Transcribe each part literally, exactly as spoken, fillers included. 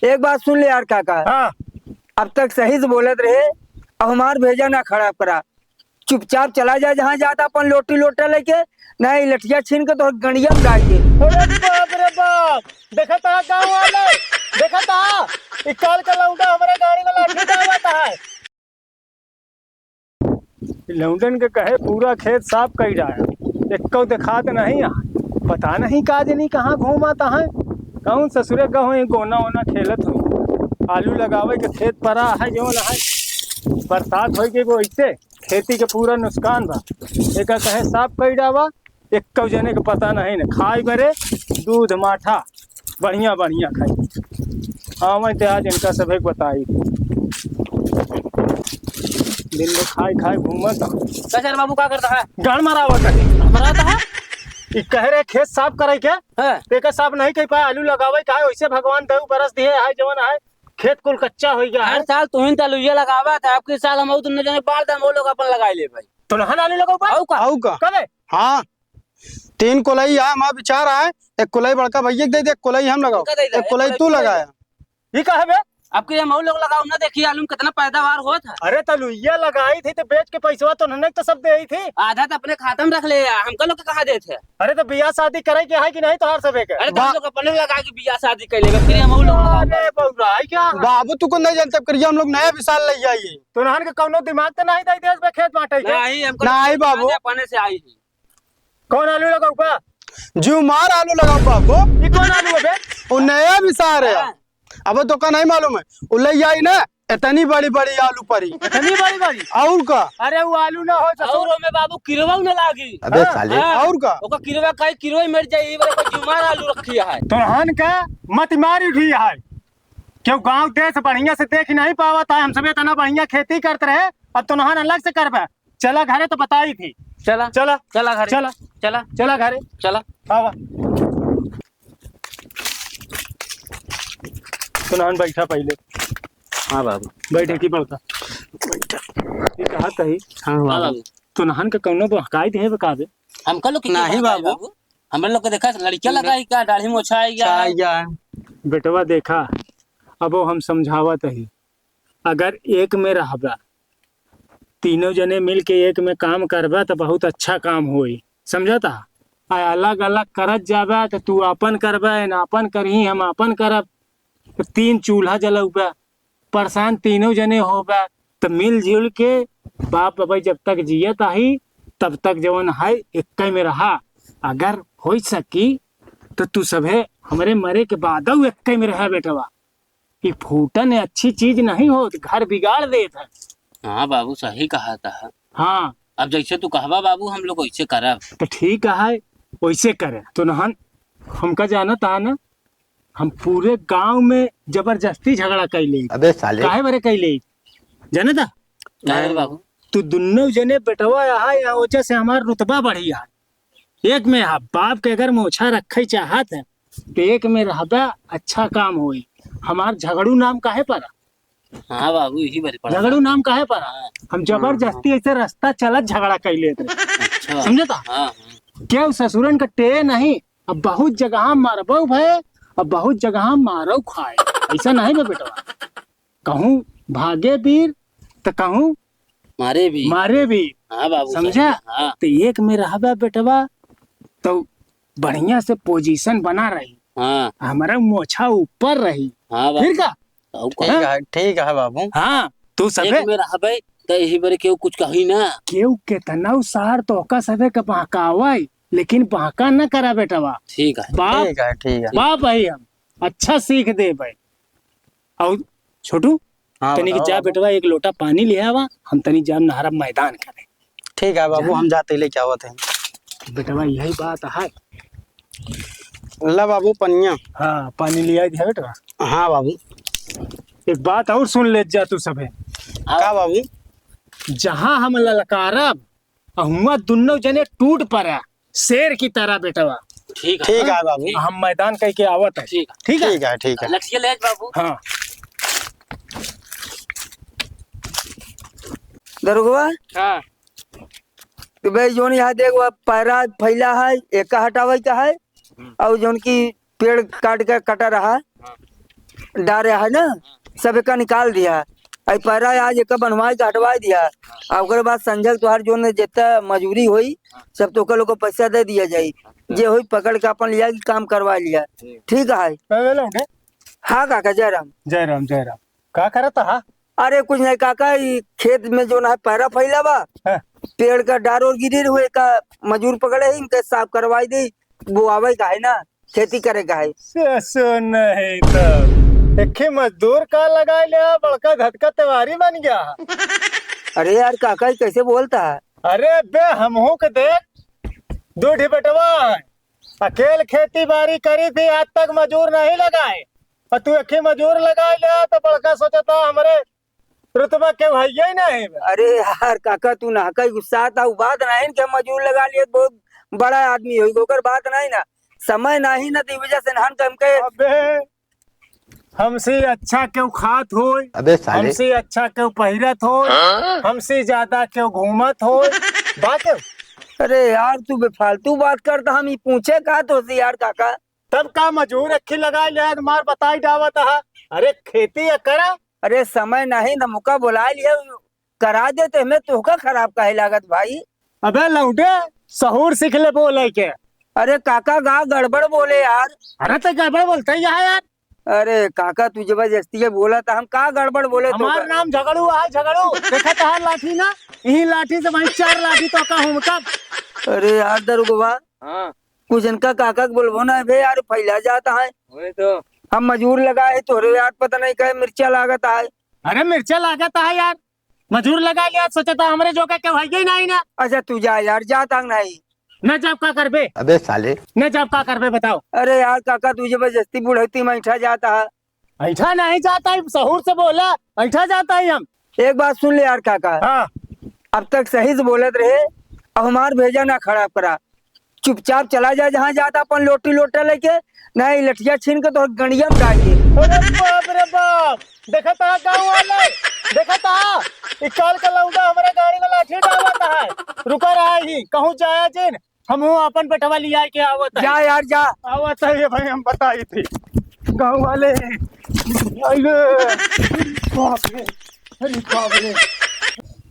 एक बात सुन ले यार काका। हाँ। अब तक सही से बोलत रहे, अब हमार भेजा ना खराब करा। चुपचाप चला जा जहाँ जाता अपन लोटी लोटा लेके, नहीं लठिया छीन के तोहर गड़िया में डाल दे। अरे बाप रे बाप, देखत हा गाँव वाले, देखत हा, ई काल का लौंडा हमारे गाड़ी में लाठी दावत है। लौंडन के कहे पूरा खेत साफ कई डाला, एक्को देखात नहीं है। पता नहीं का जनी कहाँ घूमत है। कौन ससुरे गहो गोना ओना खेलत हो, आलू लगावे के खेत परा है जौन है, बरसात होइ गई वो ऐसे खेती के पूरा नुकसान बा। एका कहे साफ कई डावा, एक्को जने के पता नहीं न। खाए बरे दूध माठा, बढ़िया बढ़िया खाई। हाँ, मैं ते आज इनका सभे के बताई। दिन में खाए खाए घूमत। का चार बाबू का करता है? गाड़ मरावत है। मराता है? ई कह रहे खेत साफ करे के, हाँ। ते का साफ नहीं कह पाए, आलू लगावे का है, वैसे भगवान दऊ बरस दिए है, जवन है, खेत कुल कच्चा हो गया हर है। साल तुहिन त आलूया लगावा था, अब की साल हम दुनो जने बाल दम वो लोग अपन लगाई ले भाई। तो नहन आलू लगाऊ बा? आऊ का? आऊ का? कबे? हाँ, तीन कोलई है, हमार विचार है, एक कोलई बड़का भैया के दे दे, एक कोलई हम लगाओ, उनका दे दे, एक एक कोलई कोलई तू तू दे दे। लगाया। ई का है बे? अब के हम लोग लगाओ ना, देखिए आलू में कितना पैदावार होत है। अरे तो लुइया लगाई थी तो बेच के पैसवा तो उन्होंने तो सब दे ही थी। आधा तो अपने खाता में रख ले यार, हमका लोग के कहाँ देत है? अरे तो बियाह शादी करे के है कि नहीं तोहार सबे के? अरे तो हम बा- लोग अपने लगा के बियाह शादी कर लेबे, फिर हम लोग लगाओ। अरे बउरा, है क्या? बाबू तू को नहीं जानते, करिए हम लोग नया विशाल ले आइए। तो उन्होंने के कौनो दिमाग तो नहीं दे देश में खेत बांटे के? नहीं, हमको नहीं बाबू। अपने से आई है। कौन आलू लगाऊ बा? जुमार आलू लगाऊ बाबू। ई कौन आलू है बे? वो नया विशाल है। हाँ। अब तो का नहीं मालूम है, वो ले आई ना, इतनी बड़ी बड़ी आलू परी। इतनी बड़ी बड़ी? और का? अरे वो आलू ना हो ससुर। और ओमे बाबू किरवा न लागी। अबे हाँ, साले। हाँ। और का? ओका किरवा काई किरवा मर जाई, ई बार कोई जुमार आलू रखी है। तोहन का मत मारी उठी है। क्यों गांव देश बढ़िया से देख नहीं पावत है, हम सब इतना बढ़िया खेती करत रहे, अब तोहन अलग से करबे। चला घरे तो बताई थी। चला। चला। चला घरे। चला। चला। चला घरे। चला। आवा। तोहन बैठा पहिले। हाँ बाबू। बैठे की बड़का। बैठा। ये कहा तही? हाँ हाँ बाबू। बाबू। तोहन का कौनो बहकाई दे बे का बे? हमका लोग के नहीं बहकाई बाबू। बाबू। हमरे लोग के देखा लड़किया लगाई का, दाढ़ी मोछा आई गया। छा गया। बेटवा देखा, अब वो हम समझावत ही, अगर एक में रहबा, तीनों जने मिल के एक में काम करबा त बहुत अच्छा काम होई, समझता? आ अलग अलग करत जाबा त तू आपन करबा, एन आपन करही, हम आपन करब, त तीन चूल्हा जलौबा, परेशान तीनों जने होबा, त मिलजुल के बाप बबई जब तक जियत आही तब तक जवन है एक्के में रहा। अगर हो सकी त तू सभे हमरे मरे के बादौ एक्के में रहा बेटवा। ई फूटन अच्छी चीज नहीं होत, घर बिगाड़ देत है। हाँ बाबू, सही कहा था। हाँ। अब जैसे तू कहबा बाबू, हम लोग वैसे करब। तो ठीक है, वैसे करे। तो नहन हमका जानत आ ना, हम पूरे गांव में जबरदस्ती झगड़ा कैले। अबे साले। काहे बरे कैले? जाने दा? काहे रे बाबू? तू दुन्नो जने बेटवा यहाँ, यहाँ वजह से हमार रुतबा बढ़ी है। एक में हा, बाप के अगर मोछा रखे चाहत है, तो एक में रहबा, अच्छा काम होई। हमार झगड़ू नाम काहे पड़ा? हाँ बाबू, यही बात पड़ा। झगड़ू नाम काहे पड़ा? हाँ। हम जबरदस्ती ऐसे रास्ता चलत झगड़ा कर लेत रहे। अच्छा। समझे ता? हाँ, हाँ। क्या उस ससुरन का टे नहीं? अब बहुत जगह मारबो भय, अब बहुत जगह मारो खाए। ऐसा नहीं बे बेटवा। कहूँ भागे वीर, त कहूँ मारे भी। मारे भी। हाँ बाबू, समझा? सही है, हाँ। तो एक में रहबा बेटवा, तो बढ़िया से पोजीशन बना रही। हाँ। हमारा मोछा ऊपर रही। हाँ बाबू। फिर का? और ठीक का? है, ठीक है बाबू। हाँ, तू सबे एक में रहबे, तो यही बारे केहू कुछ कही ना। केहू केतना सार तोहका सबे के बहकावे, लेकिन बहका न करा बेटवा। ठीक है। बाप, ठीक है, ठीक है। बाप है हम, अच्छा सीख देबे। और छोटू, हाँ, तनी के बताओ जा बाबू। बेटवा, एक लोटा पानी ले आवा, हम तनी जाम नहरा मैदान करे। ठीक है बाबू, जाना। हम जाते लेके आवत हैं। बेटवा, यही बात है। ला बाबू, पनिया। हाँ, पानी ले आई दिया बेटवा। हाँ बाबू। एक बात और सुन ले जा तू सभे। का बाबू? जहाँ हम ललकारब, आ हुआं दुन्नो जने टूट पड़ा, शेर की तरह बेटवा। ठीक है। ठीक है बाबू। हम मैदान कह के आवत है। ठीक है। ठीक है? ठीक है, ठीक है। लठिया ले आज बाबू। हाँ। दरोगवा? हाँ। तो भाई जोन यहाँ देख, वह पैरा फैला है, एका हटावे का है, हम्म। और जोन की पेड़ काट के कटा रहा, हाँ। डारे है ना, सब एका निकाल दिया। आई पैरा आज एका बनवाई के हटवाई दिया। आ ओकरे बाद संझल तोहार जोन जितना मजूरी होई, सब तो ओकर लोग को पैसा दे दिया जाई। जे होई पकड़ के अपन लिया कि काम करवा लिया। ठीक है। हाँ काका, जय राम। जय राम, जय राम। का करत हा? अरे कुछ नहीं काका, ई खेत में जो ना पैरा फैला बा, हाँ। पेड़ का डार और गिरी हुए का मजूर पकड़े ही, इनके साफ करवाई दी, बोआवे का है ना, खेती करे का है। से सुन नहीं तो, एक ही मजदूर का लगा लिया, बड़का धतका तिवारी बन गया। अरे यार काका, ई कैसे बोलता है? अरे बे, हमहू के देख, दो ठी बेटवा है, अकेल खेती बाड़ी करी थी, आज तक मजूर नहीं लगाए, और तू एक ही मजूर लगा ले तो बड़का सोचता हमरे रुतबा के भाई ही नहीं बा। अरे यार काका, तू ना कई गुस्सा था, उ बात नहीं कि हम मजूर लगा लिए, बहुत बड़ा आदमी होई, ओकर बात नहीं ना, समय नहीं ना, तो ई वजह से नहन के हमके अबे, हमसे अच्छा केहू खात होय, अबे साले। हमसे अच्छा केहू पहिरत होय, हाँ? हमसे ज्यादा केहू घूमत होय, बात है। अरे यार, तू बेफालतू बात करता, हम ई पूछे का तोसे यार काका? तब का मजूर अक्खी लगाए ले, मार बताई डावत हा। अरे खेती है करा। अरे समय नहीं ना, मौका बुला लिया, करा दे तो हमें तोहका खराब काहे लागत भाई? अबे लौंडे, सहूर सीख ले बोले के। अरे काका, गा गड़बड़ बोले यार। अरे तो गड़बड़ बोलते ही है यार। अरे काका, तू जबरदस्ती के बोला था, हम का गड़बड़ बोले तो हमार का? नाम झगड़ू है, झगड़ू। देखा तहार लाठी ना, यही लाठी से वहीं चार लाठी तो का हम का। अरे यार दरोगवा, हाँ। कुछ इनका काका के बोलबो ना बे यार, फैला जाता है। वही तो। हम मजूर लगा है तोरे यार, पता नहीं कहे मिर्चा लागत है। अरे मिर्चा लागत है यार, मजूर लगा लिया, सोचा था हमरे जो का केहू है ही नहीं ना। अच्छा तू जा यार, जा तंग नहीं। न जाब का करबे? अबे साले। न जाब का करबे बताओ? अरे यार काका, तू जबरदस्ती बुढ़ौती में ऐंठा जाता है। ऐंठा नहीं जाता है, सहूर से बोला, ऐंठा जाता है हम। एक बात सुन ले यार काका। हाँ। अब तक सही से बोलत रहे, अब हमार भेजा ना खराब करा। चुपचाप चला जा जहाँ जाता अपन लोटी लोटा लेके, नहीं लठिया छीन के तो गंडिया में डाल दे। अरे बाप रे बाप, देखा था गाँव वाले, देखा था, ई काल का लौंडा हमारे गाड़ी में लाठी डालत है। रुका रहा ही, कहूँ जाया जिन, हमहू अपन बेटवा लिया के आवत है। जा यार, जा। आवत है ये भाई, हम बताई थी गाँव वाले। अरे बाप रे, अरे बाप रे।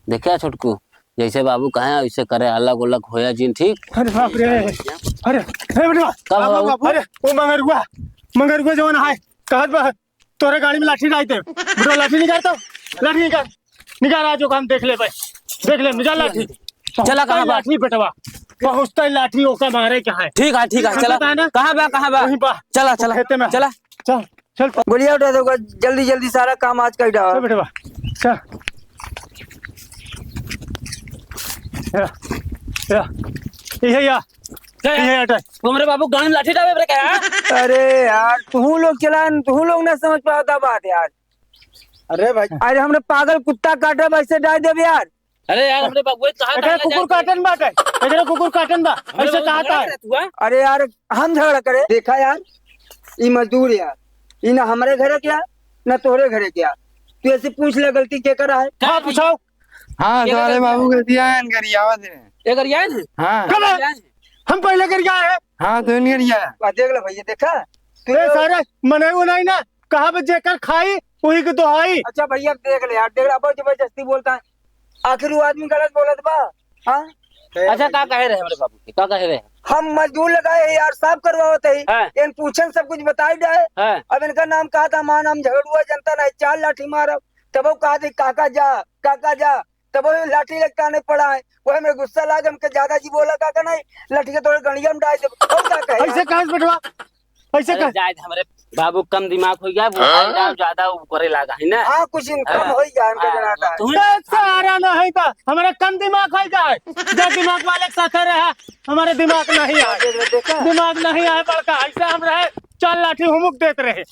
देखा छोटकू, जैसे बाबू कहे वैसे करे, अलग अलग होया जिन, ठीक? अरे बाप रे, अरे, अरे बेटवा, का बाबू? अरे वो मंगरुआ, मंगरुआ जवन है, कहत बा तोरे गाड़ी में लाठी डाल दे। बेटवा लाठी निकाल तो, लाठी निकाल, निकाल, आज ओका हम देख लेबे, देख ले, निकाल लाठी। चला, कहाँ बा? लाठी बेटवा, पहुँचता ही लाठी ओका मारे के है। ठीक है, ठीक है, हम चला। बताए ना? कहाँ बा, कहाँ बा? वहीं बा। चला, चला, खेते में। चला। चल, चल। गोलिया उठा दो, जल्दी, जल्दी सारा काम आज कर डाल। चल बेटवा, चल। या, या, ये या, क्या ये यार? हटा। तू हमरे बाबू गाड़ी में लाठी डाले रे क्या? अरे यार, तू लोग चला, तू लोग ना समझ पावता बात यार। अरे भाई। अरे हमरे पागल कुत्ता काटे वैसे डाल देब यार। अरे यार, हमरे बाबू कहा एकरा था कुकुर यार? काटन बाटे, एकरा कुकुर काटन बा, हमरे ऐसे बाबू कहा झगड़ा था। करे तू, हाँ? अरे यार, हम झगड़ा करे? देखा यार, ई मजदूर यार, ई ना हमरे घरे क्या, ना तोहरे घरे क्या। तू ऐसे पूछ ले, गलती के करा है? हाँ, पूछाओ। हाँ, के तोहरे करे? बाबू के दिया है, गरियावत है। ये गरियाए हैं? हाँ। कब है? गरियाए हैं? हम पहले गरियाए हैं। हाँ, तो नहीं गरियाए। आ, देख ले भैया, देखा? तू ए, तो सारे मने वो नहीं ना, कहा बे जेकर खाई, वही के दोहाई। अच्छा भैया, देख ले यार, देख ले, अब जबरदस्ती बोलता है। आखिर वो आदमी गलत बोलत बा, हाँ? अच्छा, का कहे रहे हमरे बाबू के? का कहे रहे? हम मजदूर लगाए हैं यार, साफ करवावत है। हाँ। इन पूछन सब कुछ बताई जाए। हाँ। अब इनका नाम का था, मान हम झगड़ुआ जनता नहीं, चार लाठी मारब, तब वो कहा थे, "काका जा, काका जा," तब वो लाठी लगता नहीं पड़ा है। वो हमें गुस्सा लाग, हमके ज्यादा जी बोला, "काका नहीं, लाठी के तोरे गड़िया में डाल दे।" और का कहे ऐसे यार? कहे बेटवा? ऐसे अरे कर। जाए दे, हमरे बाबू कम दिमाग हो गया, वो हाँ? भाई जान ज्यादा वो करे लागा है ना। हाँ, कुछ इनकम हाँ। हो ही जाए, हमके हाँ, जनाता है। तू ए, सारा ना है तो हमारा कम दिमाग हो जाए। जो दिमाग वाले के साथ रहा, हमारे दिमाग नहीं आए। देखा? दिमाग नहीं आए बड़का, ऐसे हम रहे, चार लाठी हुमुक देत रहे।